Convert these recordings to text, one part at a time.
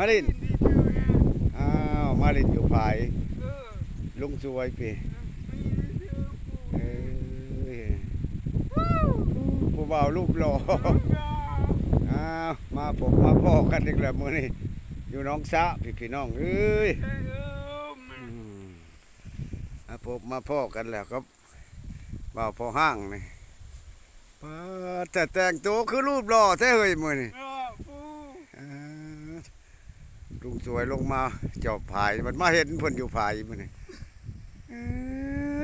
ມາຫຼິ້ນ ອ້າວ ມາຫຼິ້ນຢູ່ຝາຍ ເອີ ລຸງສວຍພີ້ ເອີ ຜູ້ບ່າວຮູບຫຼໍ່ ອ້າວ ມາພົບມາພໍ້ກັນອີກແລ້ວມື້ນີ້ ຢູ່ໜອງສະ ພີ່ນ້ອງເອີຍ ເອີ ອືມ ມາພົບມາພໍ້ກັນແລ້ວກັບບ່າວພໍ່ຮ້າງນີ້ ປາດ ແຕ່ແຕ່ງໂຕຄືຮູບຫຼໍ່ແທ້ເຮີ້ຍມື້ນີ້ ເອີ ເອີ ລຸງສວຍລົງມາຈອບຝາຍ ບັດມາເຫັນເພິ່ນຢູ່ຝາຍມື້ນີ້ ເອີ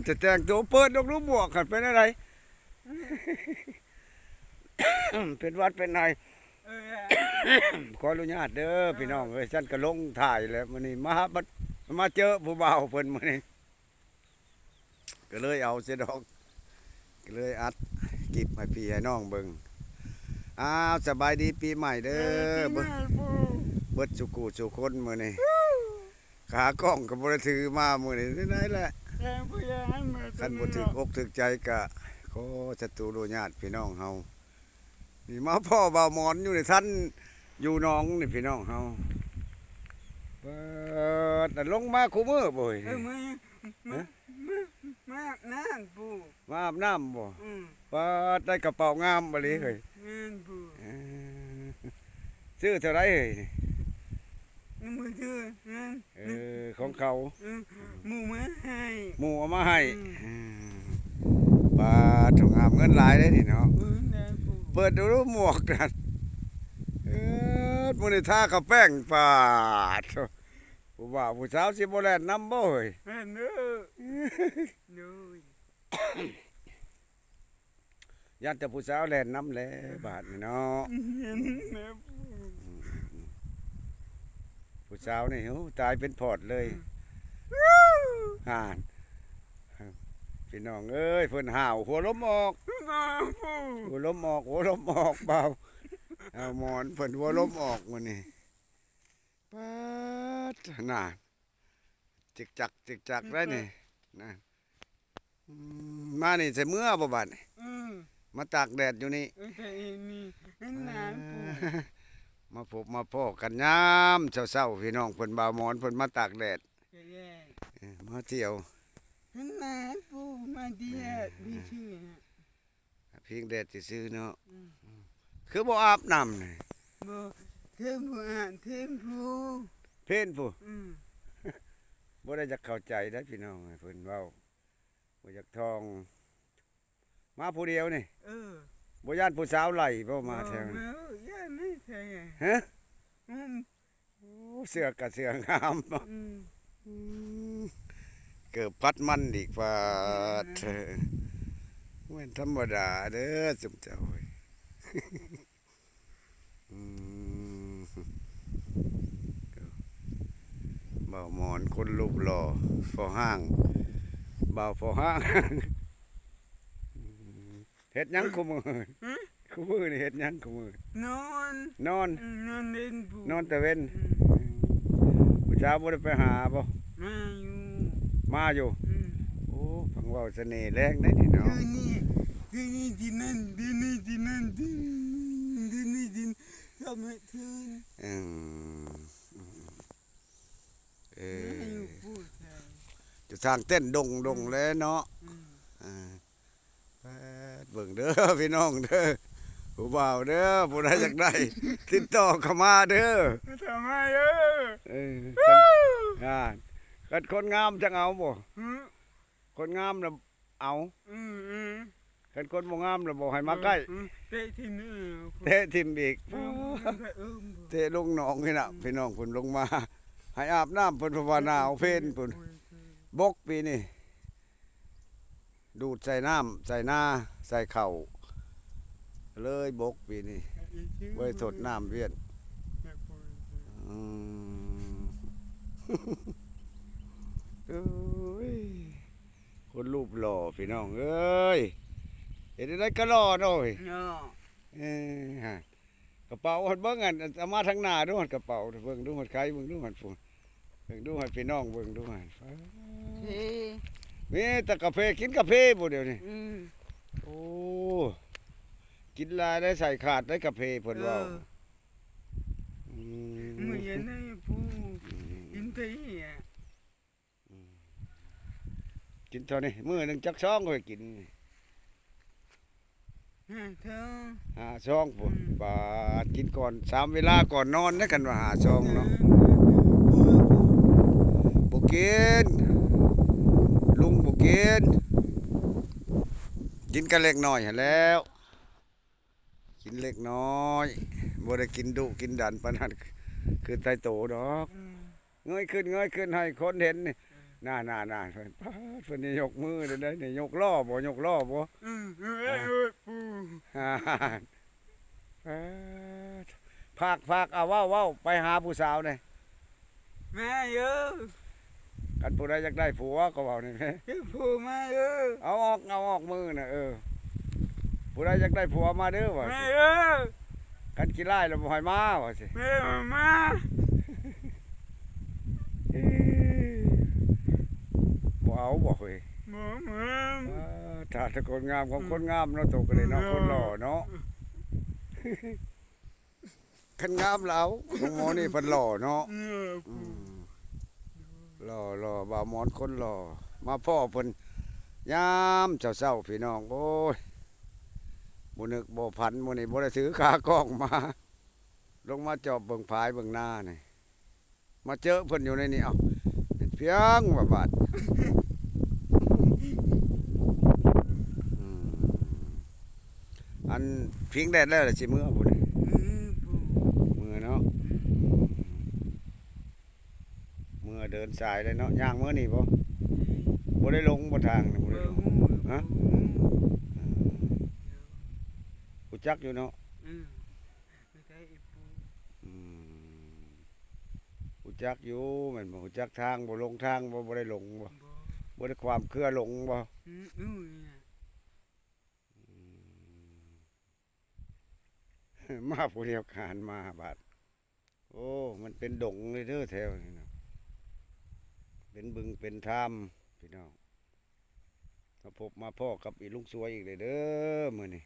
ແຕ່ແຕ່ງໂຕ ເປີດອອກດູໝວກຫັ້ນເປັນແນວໃດ ເປັນຫວັດເປັນໄອ ເອີ ຂໍອະນຸຍາດເດີ ພີ່ນ້ອງເອີຍ ຊັ້ນກໍລົງຖ່າຍແລ້ວ ມື້ນີ້ມາຫາ ມາເຈີຜູ້ບ່າວເພິ່ນມື້ນີ້ ກໍເລີຍເອົາເສຍດອກ ກໍເລີຍອັດຄລິບໃຫ້ພີ່ໃຫ້ນ້ອງເບິ່ງ ອ້າວ ສະບາຍດີປີໃໝ່ເດີ ເອີ ເບິດ ປີໃໝ່ ເບິດສູ່ຄູ່ສູ່ຄົນມື້ນີ້ ຂາກ້ອງກໍບໍ່ໄດ້ຖືມາມື້ນີ້ ຈັ່ງໃດແຫຼະ ແຕ່ຜູ້ໃຫຍ່ໃຫ້ມາ ຄັນບໍ່ຖືກອົກຖືກໃຈກໍຂໍສັດຕູໂລຍາດພີ່ນ້ອງເຮົາ ນີ້ມາພໍ້ບ່າວໝອນຢູ່ນີ້ ທັນຢູ່ໜອງນີ້ພີ່ນ້ອງເຮົາ ປາດ ລົງມາຄູ່ມື້ບໍ່ເຮີ້ຍ ເອີ ມາ ມາ ມາ ມາອາບນ້ຳປູ ມາອາບນ້ຳບໍ່ ອືມ ປາດ ໄດ້ກະເປົາງາມອີ່ຫຼີເຮີ້ຍ ແມ່ນປູ ເອີ ຊື້ເທົ່າໃດເຮີ້ຍ ຍັງບໍ່ຊື້ ເອີ ຂອງເຂົາ ເອີ ໝູ່ມາໃຫ້ ໝູ່ເອົາມາໃຫ້ ອືມ ເອີ ປາດ ໂທ້ ງາມ ເງິນຫຼາຍເດ້ນີ້ເນາະ ເອີ ເປີດດູໝວກນັ້ນ ເອີ ມື້ນີ້ທາຂາວແປ້ງ ປາດ ໂທ້ ຜູ້ບ່າວຜູ້ສາວຊິບໍ່ແລ່ນນຳບໍ່ເຮີ້ຍ ແມ່ນເດີ ໂດຍ ຢ້ານແຕ່ຜູ້ສາວແລ່ນນຳແຫຼະ ບາດນີ້ເນາະ ຜູ້ສາວນີ້ ໂອ້ ຕາຍເປັນພອດເລີຍ ອືມ ຫັ້ນ ພີ່ນ້ອງເອີຍ ເພິ່ນຫ້າວ ຫົວລົມອອກ ຫົວລົມອອກ ຫົວລົມອອກ ບ່າວ ເອົາໝອນ ເພິ່ນຫົວລົມອອກມື້ນີ້ ປາດ ນັ້ນ ຈິກຈັກ ຈິກຈັກໄດ໋ນີ້ ນັ້ນ ອືມ ມານີ້ຊິເມືອບໍ່ບາດນີ້ ອືມ ມາຕາກແດດຢູ່ນີ້ ເອີ ແຕ່ອີນີ້ ນັ້ນນານ ມາພົບມາພໍ້ກັນຍາມເຊົ້າໆ ພີ່ນ້ອງເພິ່ນ ບ່າວໝອນເພິ່ນມາຕາກແດດ ເອີ ມາທ່ຽວ ນັ້ນນານ ມາຕາກແດດ ມີຊື່ນະ ພິງແດດຊື່ໆເນາະ ອືມ ຄືບໍ່ອາບນ້ຳນີ້ ບໍ່ ເທິງຜູ້ອາບ ເທິງຜູ້ ເພນຜູ້ ອືມ ບໍ່ໄດ້ຢາກເຂົ້າໃຈໄດ໋ພີ່ນ້ອງ ເພິ່ນເວົ້າ ບໍ່ຢາກທ່ອງ ມາຜູ້ດຽວນີ້ ເອີ ບໍ່ຢ້ານຜູ້ສາວໄລ່ບໍ່ ມາແຖວນີ້ ບໍ່ ຢ້ານໄດ້ໃສ ຮະ ອືມ ໂອ້ ເສື້ອກະເສື້ອງາມ ອືມ ອືມ ເກີບພັດມັນອີກ ປາດ ອືມ ບໍ່ແມ່ນທຳມະດາເດີ ຊຸມເຈົ້າ ອືມ ບ່າວໝອນຄົນຮູບຫຼໍ່ ພໍ່ຮ້າງ ບ່າວພໍ່ຮ້າງ ເຮັດຫຍັງຄູ່ມື້? ຫຶ? ຄູ່ມື້ນີ້ເຮັດຫຍັງຄູ່ມື້? ນອນ ນອນ ອືມ ນອນເຫຼັ້ນ ນອນແຕ່ເວັນ ອືມ ຜູ້ສາວບໍ່ໄດ້ໄປຫາບໍ່? ມາຢູ່ ມາຢູ່ ອືມ ໂອ້ ຟັງເວົ້າສະເໜ່ແຮງເດ້ນີ້ເນາະ ຄືນນີ້ ຄືນນີ້ຊິນັ້ນ ຄືນນີ້ຊິນັ້ນ ຄືນນີ້ຊິຊອບເຮັດຄືນ ອືມ ເອີ ມາຢູ່ປູ້ແທ້ ຢູ່ທາງເຕັ້ນດົງ ອືມ ດົງແລເນາະ ອືມ ເອີ ເບິ່ງເດີພີ່ນ້ອງເດີ ຜູ້ບ່າວເດີ ຜູ້ໃດຢາກໄດ້ ຕິດຕໍ່ເຂົ້າມາເດີ ເຂົ້າມາເດີ ເອີ ຄັນ ອ່າ ຄັນຄົນງາມຈັ່ງເອົາບໍ່? ຫຶ? ຄົນງາມລະເອົາ ອືມໆ ຄັນຄົນບໍ່ງາມລະບໍ່ໃຫ້ມາໃກ້ ອືມ ເຕະຖິ້ມອີກ ເຕະຖິ້ມອີກ ເອີ ເຕະລົງໜອງນີ້ນະ ອືມ ພີ່ນ້ອງເພິ່ນລົງມາ ໃຫ້ອາບນ້ຳເພິ່ນ ເພາະວ່າໜາວເພນພຸ້ນ ບົກປີນີ້ ດູດໃສ່ນ້ຳ ໃສ່ນາ ໃສ່ເຂົ້າ ເລີຍບົກປີນີ້ ບໍ່ໄດ້ທົດນ້ຳວຽນ ອືມ ໂອ້ຍ ຄົນຮູບຫຼໍ່ພີ່ນ້ອງເອີຍ ເຮັດຈັ່ງໃດກໍຫຼໍ່ເນາະ ເນາະ ເອີ ຮະ ກະເປົາຫັ້ນເບິ່ງ ອັນ ເອົາມາທາງໜ້າດູຫັ້ນ ກະເປົາ ເບິ່ງດູຫັ້ນ ໄຂເບິ່ງດູຫັ້ນພຸ້ນ ເບິ່ງດູຫັ້ນ ພີ່ນ້ອງເບິ່ງດູຫັ້ນ ເພ ມີແຕ່ກາເຟ ກິນກາເຟບໍ່ດຽວນີ້ ອືມ ໂອ້ ກິນຫຼາຍໄດ້ ໃສ່ຂາດໄດ້ກາເຟ ເພິ່ນເວົ້າ ເອີ ອືມ ມື້ເຢັນນີ້ ຕີອະ ອືມ ກິນເທົ່ານີ້ ມື້ໜຶ່ງຈັກຊອງຂ້ອຍກິນ? ຫ້າຊອງ ຫ້າຊອງພຸ້ນ. ອືມ ບາດ ກິນກ່ອນ ສາມເວລາກ່ອນນອນເດ້ ຄັນວ່າຫ້າຊອງເນາະ. ອືມ ບໍ່ກິນ ລຸງບໍ່ກິນ ກິນກະເລັກນ້ອຍຫັ້ນແຫຼ້ວ. ກິນເລັກນ້ອຍ ບໍ່ໄດ້ກິນດຸກິນດັນປານນັ້ນ ຄືໄຕໂຕດອກ. ອືມ ເງີຍຂຶ້ນ ເງີຍຂຶ້ນໃຫ້ຄົນເຫັນນີ້. ອືມ ນັ້ນໆໆ ປາດ ເພິ່ນນີ້ຍົກມືໄດ້ນີ້ ຍົກລໍ້ບໍ່ ຍົກລໍ້ບໍ່? ອືມ ເອີ ເອີ ເອີ ປູ ປາດ ປາດ ພາກ ພາກ ເອົາ ເວົ້າ ເວົ້າ ໄປຫາຜູ້ສາວແດ່. ແມ່ເອີຍ ຄັນຜູ້ໃດຢາກໄດ້ຜົວກໍເວົ້ານີ້ແມ່ ເອີ ຜູ້ມາເອີຍ ເອົາອອກ ເອົາອອກມືນະ ເອີ ຜູ້ໃດຢາກໄດ້ຜົວມາເດີວ່າ ແມ່ເອີຍ ຄັນຂີ້ລ້າຍແລ້ວບໍ່ໃຫ້ມາວ່າຊິ ແມ່ມາ ບໍ່ເອົາບໍ່ເຮີ້ຍ ບໍ່ມາ ອ່າ ຖ້າແຕ່ຄົນງາມຂອງ ອືມ ຄົນງາມເນາະ ໂຕກໍໄດ້ເນາະ ອືມ ຄົນຫຼໍ່ເນາະ ອືມ ຄັນງາມແລ້ວ ຂອງໝໍນີ້ເພິ່ນຫຼໍ່ເນາະ ເອີ ອືມ ຫຼໍ່ ຫຼໍ່ ບ່າວໝອນຄົນຫຼໍ່ ມາພໍ້ເພິ່ນຍາມເຊົ້າໆ ພີ່ນ້ອງ ໂອ້ຍ ບໍ່ນຶກບໍ່ຝັນ ມື້ນີ້ບໍ່ໄດ້ຖືຂາກ້ອງມາ ລົງມາຈອບເບິ່ງຝາຍເບິ່ງນານີ້ ມາເຈີເພິ່ນຢູ່ໃນນີ້ ເອົ້າ ເປັນພຽງວ່າບາດ ອືມ ອັນ ພິງແດດແລ້ວລະຊິເມືອພຸ້ນ ເມືອເນາະ ເມືອເດີນສາຍເລີຍເນາະ ຍ່າງເມືອນີ້ບໍ່? ບໍ່ໄດ້ຫຼົງບໍ່ທາງນີ້ ບໍ່ໄດ້ຫຼົງ ຮະ? ຮູ້ຈັກຢູ່ເນາະ ອືມ ຮູ້ຈັກຢູ່ແມ່ນບໍ່? ຮູ້ຈັກທາງບໍ່? ຫຼົງທາງບໍ່? ບໍ່ໄດ້ຫຼົງບໍ່? ບໍ່ໄດ້ຄວາມເຄືອຫຼົງບໍ່? ອືມ ອືມ ມາຜູ້ດຽວການມາບາດ ໂອ້ ມັນເປັນດົງເລີຍເດີແຖວນີ້ນະ ເປັນບຶງເປັນທາມ ພີ່ນ້ອງ ມາພົບມາພໍ້ກັບອີລຸງສວຍອີກເລີຍເດີມື້ນີ້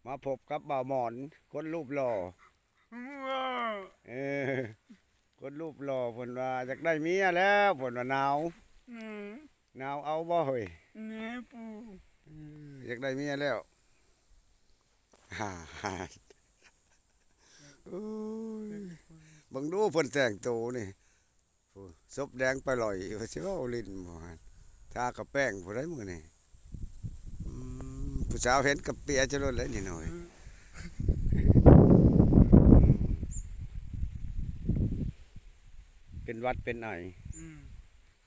ມາພົບກັບບ່າວໝອນ ຄົນຮູບຫຼໍ່ ເອີ ຄົນຮູບຫຼໍ່ ເພິ່ນວ່າຢາກໄດ້ເມຍແລ້ວ ເພິ່ນວ່າໜາວ ໜາວເອົາບໍ່ເຮີ້ຍ? ເອີ ຢາກໄດ້ເມຍແລ້ວ ໂອ້ຍ ເບິ່ງດູເພິ່ນແຕ່ງໂຕນີ້ ໂອ້ ສົບແດງປະຫຼອຍ ວ່າຊິເວົ້າຫຼິ້ນບໍ່ຫັ້ນ ທາກະແປ້ງຜູ້ໃດມື້ນີ້ ອືມ ຜູ້ສາວເຫັນກະເປຍຈະໂລດແຫຼະນີ້ໜ້ອຍ ອືມ ເປັນຫວັດເປັນໄອ ອືມ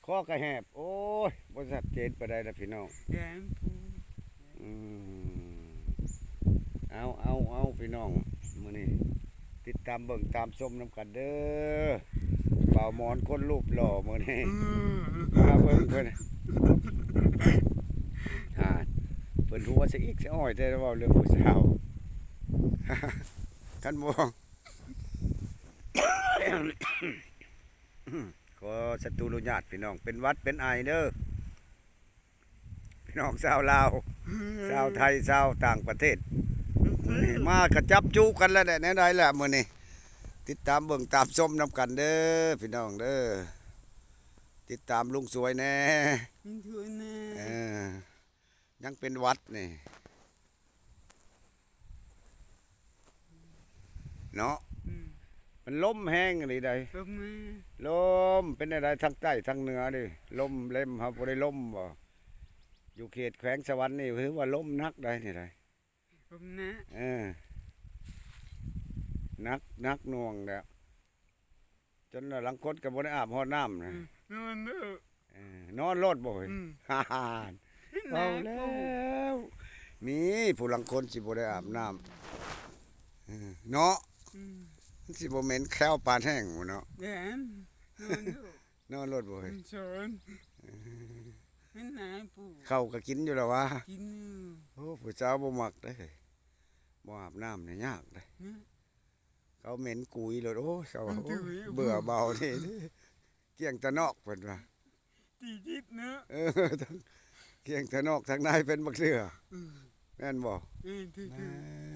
ຄໍກະແຫບ ໂອ້ຍ ບໍ່ຊັດເຈນປານໃດລະພີ່ນ້ອງ ອືມ ເອົາ ເອົາ ເອົາ ພີ່ນ້ອງ ມື້ນີ້ຕິດຕາມເບິ່ງຕາມຊົມນຳກັນເດີ ບ່າວໝອນຄົນຮູບຫຼໍ່ມື້ນີ້ ອືມ ມາເບິ່ງເພິ່ນ ອ່າ ເພິ່ນຫົວສະອິກສະອ້ອຍແຕ່ເວົ້າເລື່ອງຜູ້ສາວ ຄັນບໍ່ ຂໍສະຕູອະນຸຍາດພີ່ນ້ອງ ເປັນຫວັດເປັນໄອເດີ ພີ່ນ້ອງຊາວລາວ ຊາວໄທ ຊາວຕ່າງປະເທດ ມື້ນີ້ມາກະຈັບຈູກັນແລ້ວແຫຼະ ແນວໃດລະມື້ນີ້ ຕິດຕາມເບິ່ງຕາມຊົມນຳກັນເດີພີ່ນ້ອງເດີ ຕິດຕາມລຸງສວຍແດ່ ລຸງສວຍແດ່ ເອີ ຍັງເປັນຫວັດນີ້ ເນາະ ອືມ ມັນລົມແຮງອີ່ຫຼີໃດ໋ ລົມແຮງ ລົມ ເປັນແນວໃດທາງໃຕ້ທາງເໜືອນີ້ ລົມເລັມເຮົາບໍ່ໄດ້ລົມບໍ່? ຢູ່ເຂດແຂວງສະຫວັນນີ້ຖືວ່າລົມໜັກໃດ໋ນີ້ໃດ໋ ລົມໜັກ ເອີ ໜັກ ໜັກໜ່ວງແລ້ວ ຈົນວ່າລາງຄົນກໍບໍ່ໄດ້ອາບຮອດນ້ຳນະ ອືມ ນອນເດີ ເອີ ນອນໂລດບໍ່ເຮີ້ຍ ອືມ ເວົ້າແລ້ວ ມີຜູ້ລາງຄົນຊິບໍ່ໄດ້ອາບນ້ຳ ເອີ ເນາະ ອືມ ມັນຊິບໍ່ເໝັນແຄວປານແຫ້ງບໍ່ເນາະ ແມ່ນ ນອນໂລດ ນອນໂລດບໍ່ເຮີ້ຍ ອືມ ເຊີນ ເອີ ເຫັນໜ້າປູ ເຂົ້າກໍກິນຢູ່ແລ້ວຫວາ ກິນຢູ່ ໂອ້ ຜູ້ສາວບໍ່ມັກເດ້ ບໍ່ອາບນ້ຳນີ້ຍາກເດ້ ອືມ ເຂົາເໝັນກຸຍໂລດ ໂອ້ຍ ເຂົາວ່າ ມັນ ໂອ້ຍ ເບື່ອເບົານີ້ ກ້ຽງຕານອກເພິ່ນວ່າ ຕີດິດເນາະ ເອີ ກ້ຽງຕານອກ ທາງໃນເປັນບັກເທື່ອ ອືມ ແມ່ນບໍ່? ແມ່ນ ຖືກ ແມ່ນ ຖືກ